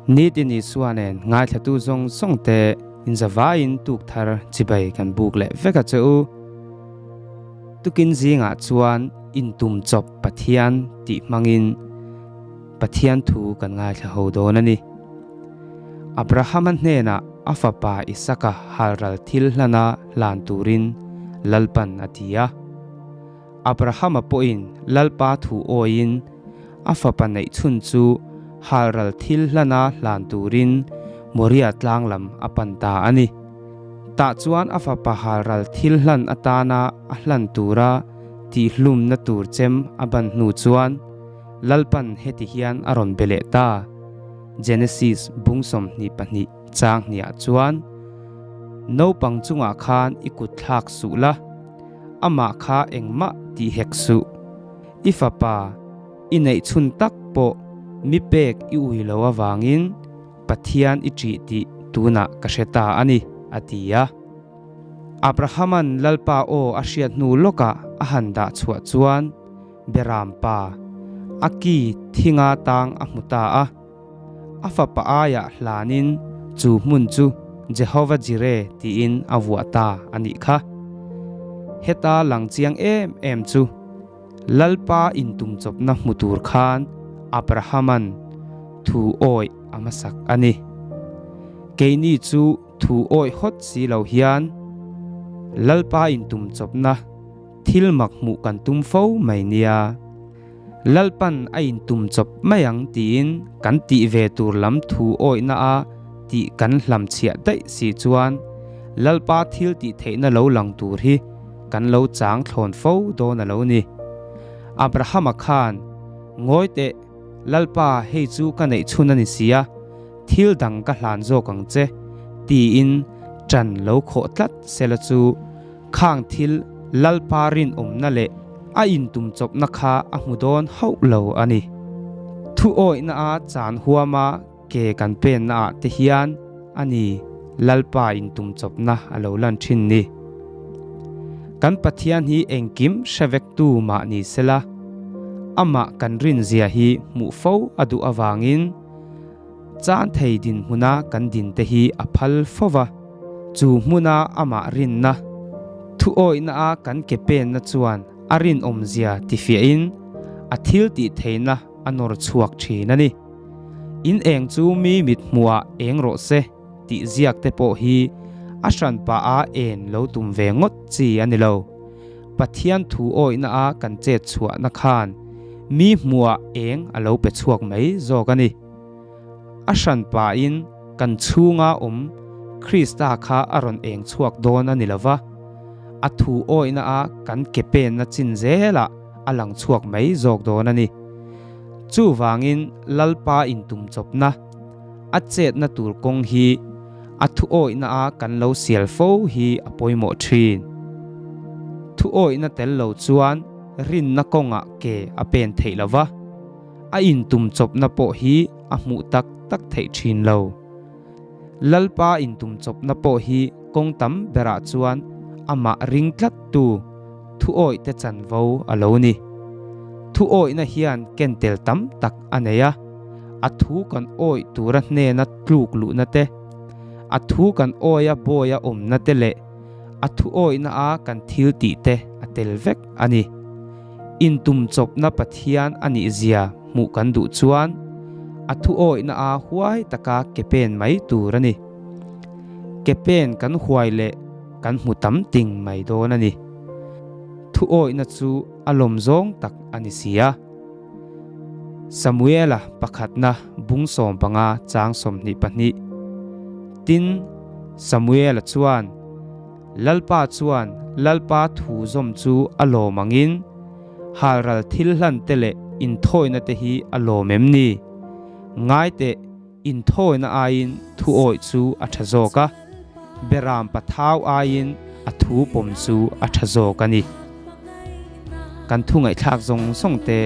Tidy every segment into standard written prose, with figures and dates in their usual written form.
Nitin Isua nen ngaithlatu zawng zawng te inzavaiin tuk thar chibai kan buk leh vek a che u. Tukin zingah chuan intum chawp Pathian tih hmangin Pathian thu kan ngaithla ho dawn a ni. Abrahama hnenah a fapa Isaka halral thil hlana hlan turin Lalpan a ti a. Abrahama pawhin Lalpa thu awiin a fapa neih chhun chu halral thil hlana hlan turin Moria tlang lam a pan ta a ni. Tah chuan a fapa halral thil hlan atana a hlan tura tihhlumna tur chem a ban hnu chuan Lalpan heti hian a rawn be leh ta, Genesis bung 22 chang hniah chuan, Naupang chungah khan i kut thlak suh la, Amah kha engmah tih hek suh. I fapa, i neih chhun tak pawh mi pek i ui lo avangin Pathian i ṭih tih tunah ka hre ta a ni, a ti a. Abrahama'n Lalpa aw a hriat hnu lawkah a han dah chhuah chuan Beram pa, a ki thinga tang a hmu ta a. A fapa aiah hlanin chu hmun chu Jehova Jireh tiin a vuah ta a nih kha. Heta lang chiang em em chu Lalpa intumchawpna hmu tur khan Abrahama'n thu awih a hmasak a ni. Keini chu thu awih hawt si lo hian Lalpa intumchawpna thil mak hmuh kan tum fo mai nia. Lalpan a intum chawp mai ang tiin kan tih ve tur lam thu awihna a tih kan hlam chhiah daih si chuan Lalpa thil tih theihna lo lang tur hi kan lo chang thlawn fo dawn a lo ni. Abrahama khan, Ngawi teh, Lalpa hei chu ka neih chhun a ni si a, thil dang ka hlan zawk ang che, tiin ṭan lo khawh tlat sela chu Khang thil Lalpa rinawmna leh a intumchawpna kha a hmu dawn hauh lo a ni. Thu awihna a chan huama ke kan penna ah te hian a ni Lalpa intumchawpna a lo lan thin ni. Kan Pathian hi engkim hre vektu mah ni sela, amah kan rinzia hi hmuh fo a duh avangin chan thei dinhmuna kan din te hi a phal fo va. Chu hmuna amah rinna, thu awihna a kan ke penna chuan a rinawmzia tifiahin a thil tih theihna a nawr chhuak thin a ni. In eng chu mi mit hmuhah eng rawh se tih ziak te pawh hi a hranpa a en lo tum ve ngawt chi a ni lo. Pathian thu awihna a kan chet chhuahna khan mi hmuhah eng a lo pe chhuak mai zawk a ni. A hranpain kan chhunga awm Krista kha a rawn eng chhuak dawn a ni lo va, a thu awihna a kan ke penna chin zelah a lang chhuak mai zawk dawn a ni. Chuvangin Lalpa intumchawpna, a chetna tur kawng hi a thu awihna a kan lo sial fo hi a pawimawh thin. Thu awihna tel lo chuan rinna kawngah ke a pen theih lo va. A intumchawpna pawh hi a hmuh tak tak theih thin lo. Lalpa intumchawpna pawh hi kawng tam berah chuan amah ring tlattu thuawihte chanvo a lo ni. Thuawihna hian ken tel tam tak a nei a, a thu kan awih tura hnena tluk luhna te, a thu kan awia bawia awmna te leh a thuawihna a kan thil tih te a tel vek a ni. Intumchawpna Pathian a nih zia hmuh kan duh chuan a thuawihna a huai taka ke pen mai tur a ni. Ke pen kan huai leh kan hmu tam ting mai dawn a ni. Thuawihna chu a lawm zawng tak a ni si a. Samuela pakhatna bung 15 chang 22 Tin, Samuela chuan, Lalpa chuan Lalpa thu zawm chu a lawm angin halral thil hlan te leh inthawina te hi a lawm em ni? Ngai teh, inthawina aiin thu awih chu a tha zawk a, beram pathau aiin a thu pawm chu a tha zawk a ni. Kan thu ngaihthlak zawng zawng te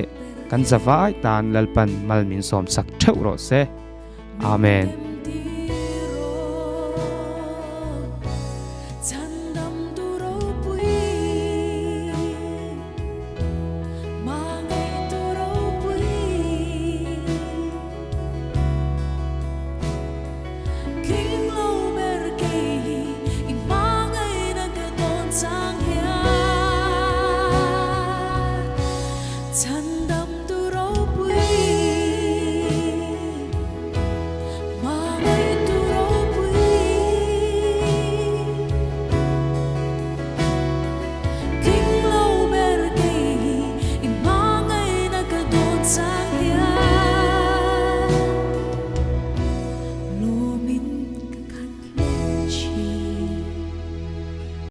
kan zavai tan Lalpan mal min sawmsak theuh rawh se. Amen.